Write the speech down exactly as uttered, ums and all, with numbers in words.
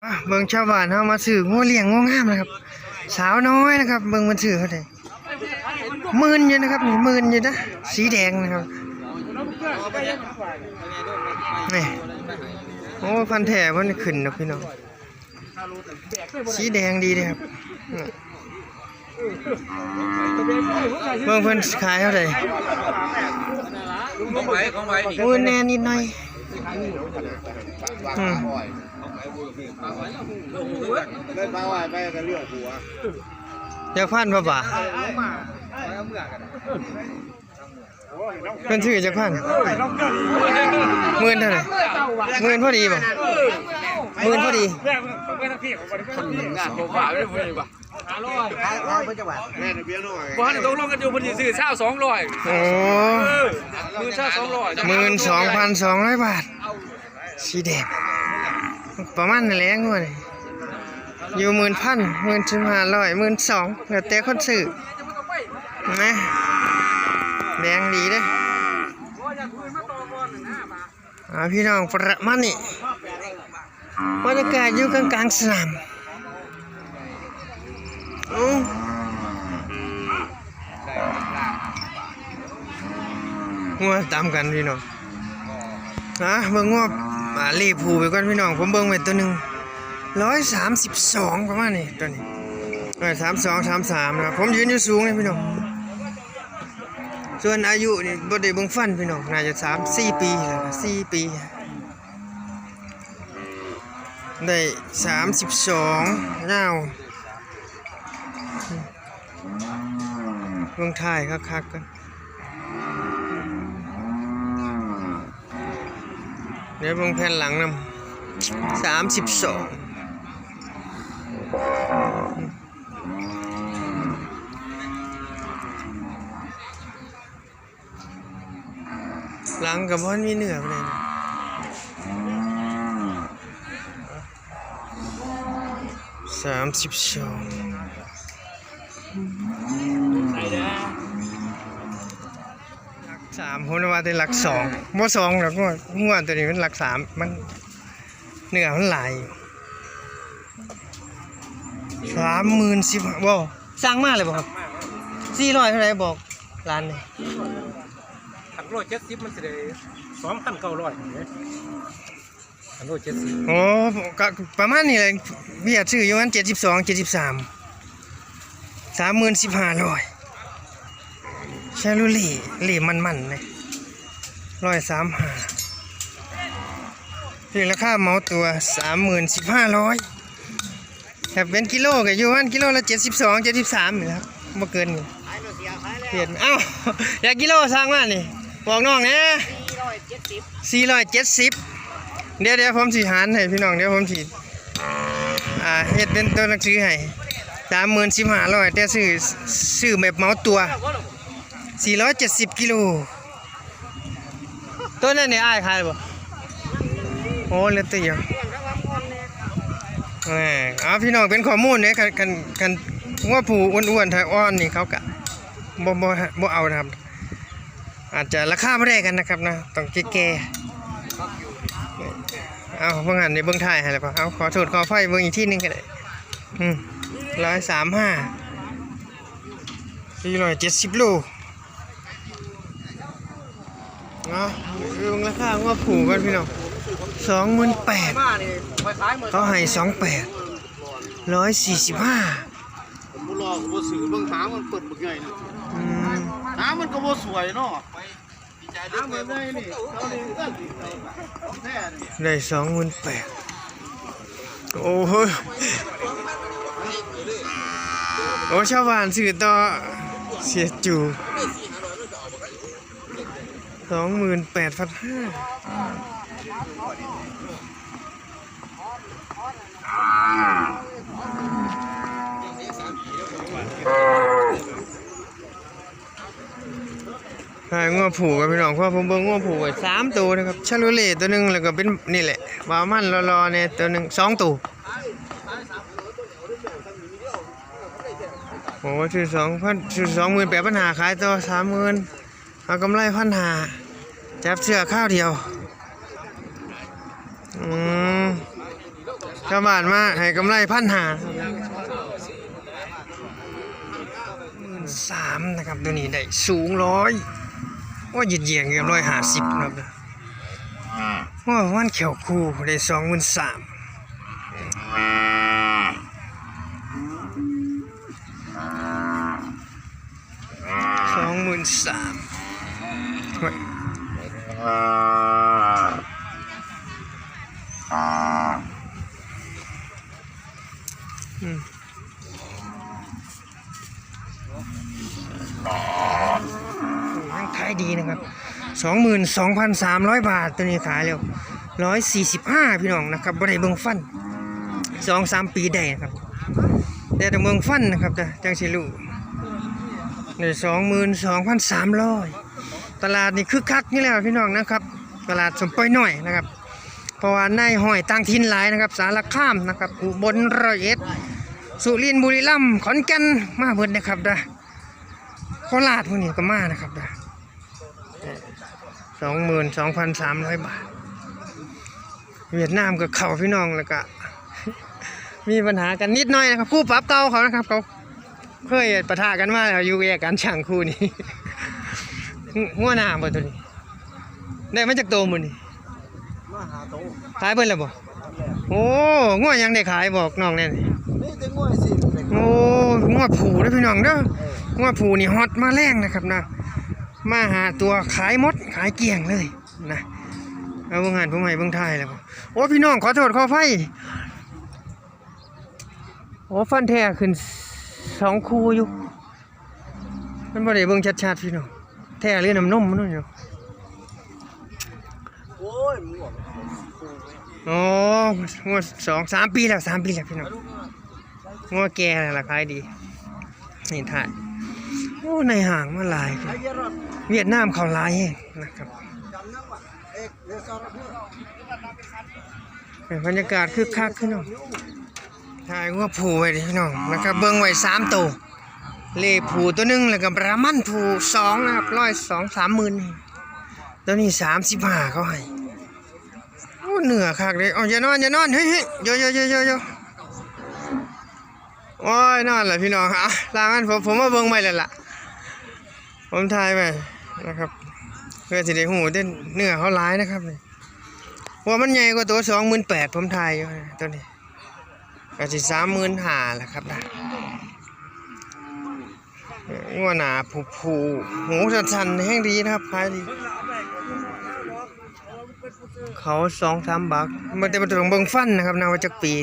อ่ะ เบิ่งชาวบ้านเฮามาซื้องัวเลี้ยงงัวงามนะครับ สาวน้อยนะครับ เบิ่งมันซื้อเท่าไหร่ หมื่นอยู่นะครับ นี่ หมื่นอยู่นะ สีแดงนะครับ นี่ โอ้ พันธุ์แท้เพิ่นขึ้นนะพี่น้อง สีแดงดีเลยครับ นี่ เบิ่งเพิ่นขายเท่าไหร่ ของไผของไผนี่ โอ้ย แน่นิดหน่อย อืม เล่นมาว่าไปกันเรื่องหัว อยากพันบ่บ่า เพิ่นซื้อจักพัน หมื่นเท่าไหร่ หมื่นพอดีบ่ หมื่นพอดี งานบ่ว่าไม่ได้บ่ แม่นเบียร์น้อย บ่ทันได้ตกลงกันอยู่ เพิ่นสิซื้อซาวสองร้อย โอ้ เออ หมื่นซาวสองร้อย หมื่นสองพันสองร้อยบาท สีแดง ประมาณนั้นแหละงวดนี้ อยู่หมื่นพัน หมื่นสิบห้าร้อย หมื่นสอง แล้วแต่คนซื้อ นะ แดงดีเด้อ อ่า พี่น้อง ประมาณนี้ บรรยากาศอยู่กลางๆสนาม โอ้ งัวตามกันพี่น้อง นะ เบิ่งงัว อ่า ลีบผูไปก่อนพี่น้อง ผมเบิ่งไว้ตัวหนึ่ง ร้อยสามสิบสอง ประมาณนี้ ตัวนี้ ร้อยสามสอง สามสาม นะครับ ผมยืนอยู่สูงเลยพี่น้อง ส่วนอายุนี่บ่ได้เบิ่งฟันพี่น้อง น่าจะสามสี่ปีแล้วนะ สี่ปี ได้สามสิบสอง ยาว เบิ่งท้ายคักๆกัน เดี๋ยวเบิ่งแผ่นหลังนำ สามสิบสอง หลังก็บ่ทันมีเนื้อปานใด สามสิบสอง หลักสาม ผมว่าแต่หลักสอง บ่สองดอก งัว งัวตัวนี้มันหลักสาม มัน เนื้อมันหลายอยู่ สามหมื่นสิบ บ่ สั่งมาเลยบ่ครับ สี่ร้อยเท่าไหร่บอกร้านนี่ คันร้อยเจ็ดสิบมันสิได้ สองพันเก้าร้อย เด้ คันร้อยเจ็ดสิบ โอ้ ก็ประมาณนี้แหละ เวียดซื้ออยู่มัน เจ็ดสิบสอง เจ็ดสิบสาม สามหมื่นสิบห้าร้อย ชาลูเล่ เล่มันๆเลย ร้อยสามห้า นี่ราคาเหมาตัว สามหมื่นสิบห้าร้อย ถ้าเป็นกิโลก็อยู่ประมาณกิโลละ เจ็ดสิบสอง เจ็ดสิบสาม นี่แหละครับ บ่เกินนี่ เปลี่ยน เอ้า อยากกิโลสั่งมานี่ บอกน้องแหน่ สี่ร้อยเจ็ดสิบ เดี๋ยว เดี๋ยวผมสิหารให้พี่น้อง เดี๋ยวผมสิ อ่า เฮ็ดเป็นตัวหนังสือให้ สามหมื่นสิบห้าร้อย แต่ซื้อ ซื้อแบบเหมาตัว สี่ร้อยเจ็ดสิบกิโล ตัวนั้นนี่อ้ายขายบ่ โอ้ เหลือตัวเดียว แหม เอาพี่น้องเป็นข้อมูลเนี่ย คัน คัน คันงัวผู้อ้วนๆ ถ้าอ่อนนี่เขาก็บ่ บ่ บ่เอานะครับ อาจจะราคาบ่ได้กันนะครับนะ ต้องแก่ๆ เอา เบิ่งหันนี่ เบิ่งท้ายให้แล้วบ่ เอา ขอโทษขออภัย เบิ่งอีกทีหนึ่งก็ได้ อืม ร้อยสามห้า สี่ร้อยเจ็ดสิบโล เนาะ เบิ่งราคางัวผู้กันพี่น้อง สองหมื่นแปด เขาให้สองแปด ร้อยสี่สิบห้า ผมบ่รอก็บ่ซื้อ เบิ่งหางมันเปิดบักใหญ่นะ อืม หางมันก็บ่สวยเนาะ หางแบบใหญ่นี่ เอานี่ ของแท้นี่ ได้สองหมื่นแปด โอ้โห โอ้ ชาวบ้านซื้อต่อ เสียจู สองหมื่นแปดพันห้า ขายงัวผูกกับพี่น้อง เพราะผมเบิ่งงัวผูกไว้สามตัวนะครับ ชาโลเล่ตัวหนึ่ง แล้วก็เป็นนี่แหละ บาวมันรอๆเนี่ยตัวหนึ่ง สองตัว โอ้ ซื้อสองพัน ซื้อสองหมื่นแปดพันห้า ขายต่อสามหมื่น เอากำไรพันห้า จับเสื้อข้าวเดียว อืม ชาวบ้านมาให้กำไรพันห้า หมื่นสามนะครับ ตัวนี้ได้สูงร้อย ว่ายืดเหยียดเกือบร้อยห้าสิบครับ ว่ามันแขวคู่ได้สองหมื่นสาม สองหมื่นสาม อืม ยังขายดีนะครับ สองหมื่นสองพันสามร้อยบาท ตัวนี้ขายแล้ว ร้อยสี่สิบห้า พี่น้องนะครับ บ่ได้เบิ่งฟัน สองสามปีได้นะครับ แต่ต้องเบิ่งฟันนะครับ จังสิรู้ นี่ สองหมื่นสองพันสามร้อย ตลาดนี่คึกคักนี่แหละพี่น้องนะครับ ตลาดสมปอยน้อยนะครับ เพราะว่านายห้อยต่างถิ่นหลายนะครับ สารคามนะครับ อุบล ร้อยเอ็ด สุรินทร์ บุรีรัมย์ ขอนแก่น มาเบิดนะครับเด้อ โคราชพวกนี้ก็มานะครับเด้อ สองหมื่นสองพันสามร้อยบาท เวียดนามกับเขาพี่น้อง แล้วก็ มีปัญหากันนิดหน่อยนะครับ คู่ปรับเก่าเขานะครับ เขาเคยปะทะกันมาแล้ว อยู่แยกกันช่างคู่นี้ หัวหน้าบ่ตัวนี้ ได้มาจากโตมื้อนี้ มาหาโต ขายเบิดแล้วบ่ โอ้ งัวยังได้ขายบอกน้องแน่นี่ นี่แต่งัวสิ โอ้ งัวผูเด้อพี่น้องเด้อ เออ งัวผูนี่ฮอตมาแรงนะครับนะ มาหาตัวขายหมด ขายเกลี้ยงเลยนะ เอาเบิ่งหันผมให้เบิ่งท้ายแล้วบ่ โอ้ พี่น้องขอโทษขออภัย โอ้ ฟันแท้ขึ้นสองคู่อยู่ มันบ่ได้เบิ่งชัดๆพี่น้อง แท้หรือน้ำนมมันอยู่ โอ้ย มันบอก อ๋อ งัวสอง สามปีแล้ว สามปีแล้วพี่น้อง งัวแก่แล้วล่ะขายดี นี่ถ่าย โอ้ ในห้างมาหลาย เวียดนามเขาหลายแฮงนะครับ บรรยากาศคึกคักพี่น้อง ถ่ายงัวผูไว้ดิพี่น้องนะครับ เบิ่งไว้สามโต เล่ผูตัวหนึ่ง แล้วก็บราหมันผูสองนะครับ ร้อยสองสามหมื่น ตัวนี้สามสิบห้าเขาให้ โอ้ เนื้อคักเลย เอาอย่านอน อย่านอน เฮ้ยเฮ้ยโยโยโยโยโย โอ้ย นอนแหละพี่น้อง อ่ะ ลามัน ผม ผมมาเบิ่งใหม่แล้วล่ะ ผมถ่ายไปนะครับ เพื่อสิได้ฮู้เด้อ เนื้อเขาหลายนะครับนี่ ว่ามันใหญ่กว่าตัวสองหมื่นแปด ผมถ่ายอยู่นะตัวนี้ ก็สิสามหมื่นห้าแหละครับนะ งัวหนาผู้ผู้ หูสั้นๆ แฮงดีนะครับ ขายดี เขาสองสามบัก มันแต่มันต้องเบิ่งฟันนะครับนะ ว่าจักปี